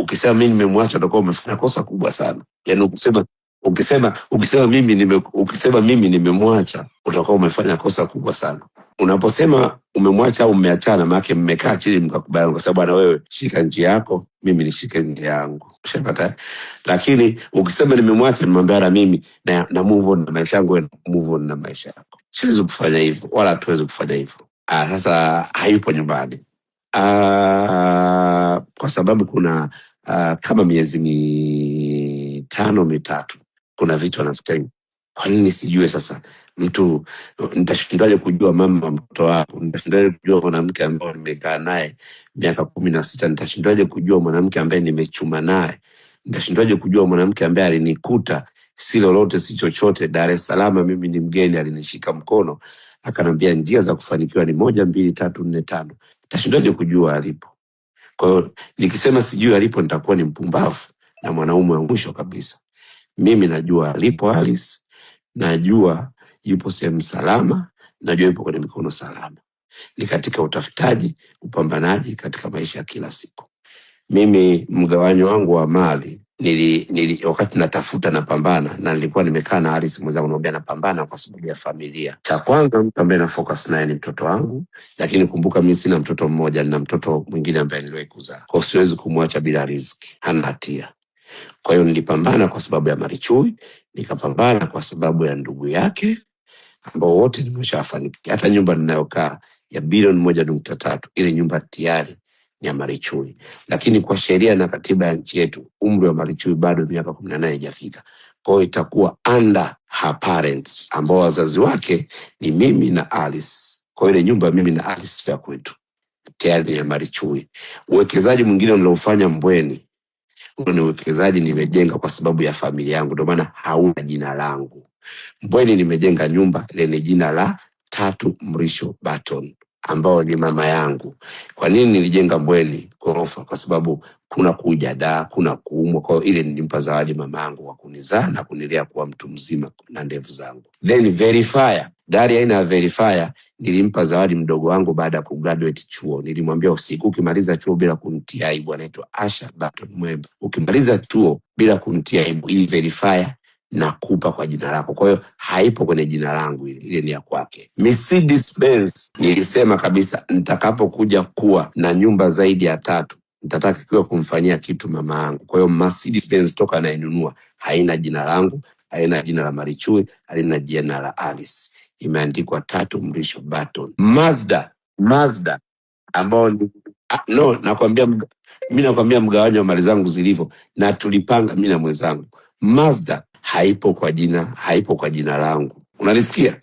Ukisema mimi nimemwacha utakuwa umefanya kosa kubwa sana. Yaani ukisema mimi nimemwacha utakuwa umefanya kosa kubwa sana. Unaposema umemwacha au mmeachana, maana mmekaa chini mkakubaliana, kwa sababu bwana, wewe shika njia yako, mimi nishike njia yangu. Ushapata? Eh? Lakini ukisema nimemwacha, nimwambia na mimi na move on na maisha yangu, wewe move on na maisha yako. Siwezi kufanya hivyo, wala hatuwezi kufanya hivyo. Sasa hayupo nyumbani. Kwa sababu kuna kama miezi 5 3 kuna vitu anafikiri, kwa nini sijue? Sasa mtu nitashindaje kujua mama wa mtoto wako? Nitashindaje kujua mwanamke ambaye nimekaa naye miaka 16? Nitashindaje kujua mwanamke ambaye nimechuma naye? Nitashindaje kujua mwanamke ambaye alinikuta si lolote si chochote Dar es Salaam, mimi ni mgeni, alinishika mkono akanambia njia za kufanikiwa ni 1 2 3 4 5. Nitashindaje kujua alipo? Kwa hiyo nikisema sijui alipo nitakuwa ni mpumbavu na mwanaume wa mwisho kabisa. Mimi najua alipo Alice, najua yupo sehemu salama, najua yupo kwenye mikono salama. Ni katika utafutaji, upambanaji katika maisha ya kila siku. Mimi mgawanyo wangu wa mali wakati natafuta napambana, na nilikuwa nimekaa na Alice mwenzangu, naambia napambana kwa sababu ya familia. Cha kwanza mtu ambaye na focus naye ni mtoto wangu, lakini kumbuka mimi sina mtoto mmoja, nina mtoto mwingine ambaye niliwahi kuzaa. Kwa hiyo siwezi kumwacha bila riziki, hana hatia. Kwa hiyo nilipambana kwa sababu ya Marichui, nikapambana kwa sababu ya ndugu yake ambao wote nimeshafanikiwa. Hata nyumba ninayokaa ya bilioni 1.3, ile nyumba tayari ni ya Marichui. Lakini kwa sheria na katiba ya nchi yetu, umri wa Marichui bado miaka 18 haijafika. Kwa hiyo itakuwa under her parents, ambao wazazi wake ni mimi na Alice. Kwa hiyo ile nyumba mimi na Alice ya kwetu tayari ni ya Marichui. Uwekezaji mwingine niliofanya Mbweni, huo ni uwekezaji nimejenga kwa sababu ya familia yangu, ndio maana hauna jina langu. Mbweni nimejenga nyumba lenye jina la Tatu Mrisho Barton ambao ni mama yangu. Kwa nini nilijenga Mbweni ghorofa? Kwa sababu kuna kuja da, kuna kuumwa. Kwa hiyo ile nilimpa zawadi mama yangu kwa kunizaa na kunilea kuwa mtu mzima na ndevu zangu. Then Verifier, gari aina ya Verifier nilimpa zawadi mdogo wangu baada ya kugraduate chuo. Nilimwambia usiku ukimaliza chuo bila kumtia aibu, anaitwa Asha Barton Mwemba, ukimaliza chuo bila kumtia aibu, hii Verifier nakupa kwa jina lako. Kwa hiyo haipo kwenye jina langu, ile ni ya kwake. Mercedes Benz nilisema kabisa nitakapokuja kuwa na nyumba zaidi ya 3 nitatakiwa kumfanyia kitu mama yangu. Kwa hiyo Mercedes Benz toka nainunua haina jina langu, haina jina la Marichui, haina jina la Alice. Imeandikwa Tatu Mrisho Barton. Mazda ambao ni no, nakwambia mimi nakwambia mgawanyo wa mali zangu zilivyo, na tulipanga mimi na mwenzangu. Mazda haipo kwa jina langu. Unalisikia?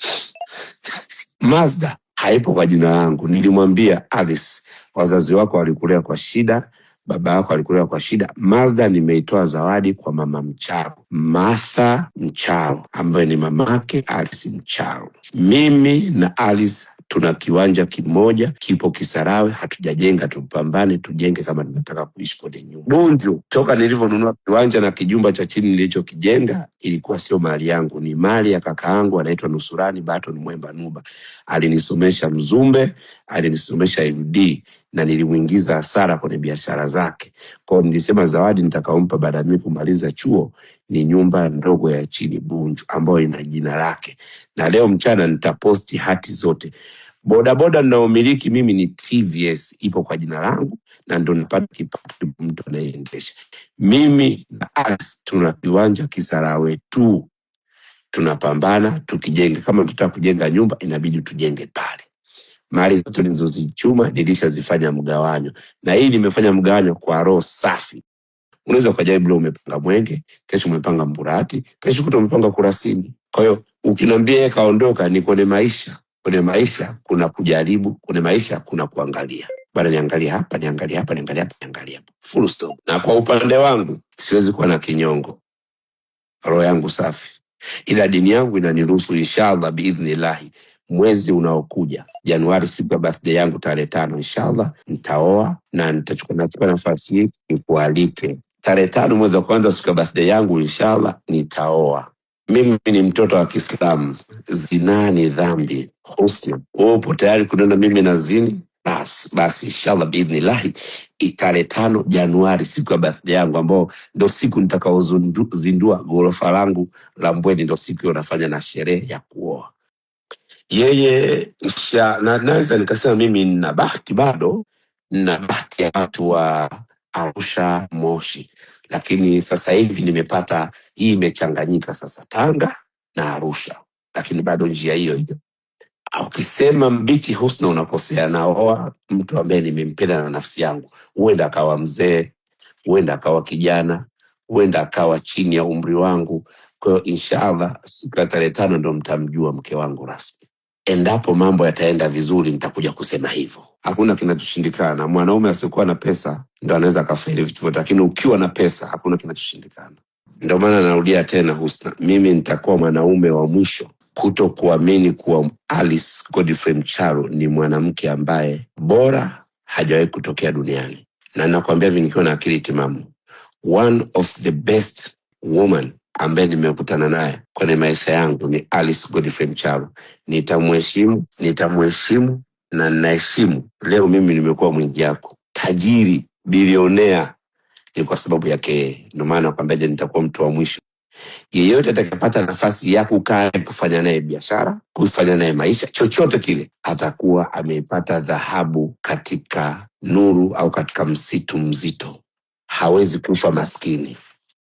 Mazda haipo kwa jina langu. Nilimwambia Alice, wazazi wako walikulea kwa shida, baba yako alikulea kwa shida. Mazda nimeitoa zawadi kwa mama Mcharo, Martha Mcharo, ambaye ni mamake Alice Mcharo. Mimi na Alice tuna kiwanja kimoja kipo Kisarawe, hatujajenga, tupambane tujenge kama tunataka kuishi kwenye nyumba. Bunju, toka nilivyonunua kiwanja na kijumba cha chini nilichokijenga, ilikuwa sio mali yangu, ni mali ya kakaangu anaitwa Nusurani Barton Mwemba Nuba. Alinisomesha Mzumbe, alinisomesha UD na nilimuingiza hasara kwenye biashara zake. Kwa hiyo nilisema zawadi nitakaompa baada ya mimi kumaliza chuo ni nyumba ndogo ya chini Bunju ambayo ina jina lake. Na leo mchana nitaposti hati zote. Bodaboda ninaomiliki mimi ni TVS, ipo kwa jina langu na ndo napata kipato mtu anayeendesha. Mimi na Alice tuna kiwanja Kisarawe tu, tunapambana tukijenga. Kama tutaka kujenga nyumba inabidi tujenge pale. Mali zote nilizozichuma nilishazifanya mgawanyo, na hii nimefanya mgawanyo kwa roho safi. Unaweza ukajaribu leo umepanga Mwenge, kesho umepanga Mburati, kesho kutwa umepanga Kurasini. Kwa hiyo ukiniambia yeye kaondoka, ni kwenye maisha. Kwenye maisha kuna kujaribu, kwenye maisha kuna kuangalia. Bana, niangalie hapa, niangalie hapa, niangalie hapa, niangalie hapa. Full stop. Na kwa upande wangu siwezi kuwa na kinyongo. Roho yangu safi. Ila dini yangu inaniruhusu inshallah biidhnillahi mwezi unaokuja Januari, siku ya birthday yangu tarehe 5, inshallah nitaoa na nachukua nafasi hii nikualike. Tarehe 5 mwezi wa kwanza, siku ya birthday yangu, inshallah nitaoa. Mimi ni mtoto wa Kiislamu, zinaa ni dhambi. Husna, wewe upo tayari kuniona mimi na zini? Basi inshallah biidhnillahi tarehe 5 Januari, siku ya birthday yangu, ambao ndo siku nitakaozindua ghorofa langu la Mbweni, ndo siku hiyo nafanya na sherehe ya kuoa yeye. Naweza nikasema mimi nina bahati bado, nina bahati ya watu wa Arusha, Moshi, lakini sasa hivi nimepata hii imechanganyika sasa, Tanga na Arusha, lakini bado njia hiyo hiyo. Ukisema mbichi Husna unakosea. Naoa mtu ambaye nimempenda na nafsi yangu, huenda akawa mzee, huenda akawa kijana, huenda akawa chini ya umri wangu. Kwa hiyo inshallah siku ya tarehe 5 ndo mtamjua mke wangu rasmi. Endapo mambo yataenda vizuri, nitakuja kusema hivyo. Hakuna kinachoshindikana. Mwanaume asiokuwa na pesa ndo anaweza akafeli vitu vyote, lakini ukiwa na pesa hakuna kinachoshindikana. Ndio maana narudia tena, Husna, mimi nitakuwa mwanaume wa mwisho kuto kuamini kuwa Alice Godfrey Mcharo ni mwanamke ambaye bora hajawahi kutokea duniani, na nakwambia hivi nikiwa na akili timamu, one of the best woman ambaye nimekutana naye kwenye maisha yangu ni Alice Godfrey Mcharo. Nitamheshimu, nitamheshimu na ninaheshimu. Leo mimi nimekuwa mwingi yako tajiri bilionea ni kwa sababu yake. Ndio maana nakwambia, je, nitakuwa mtu wa mwisho. Yeyote atakayepata nafasi ya kukaa kufanya naye biashara, kufanya naye maisha, chochote kile, atakuwa ameipata dhahabu katika nuru au katika msitu mzito. Hawezi kufa maskini.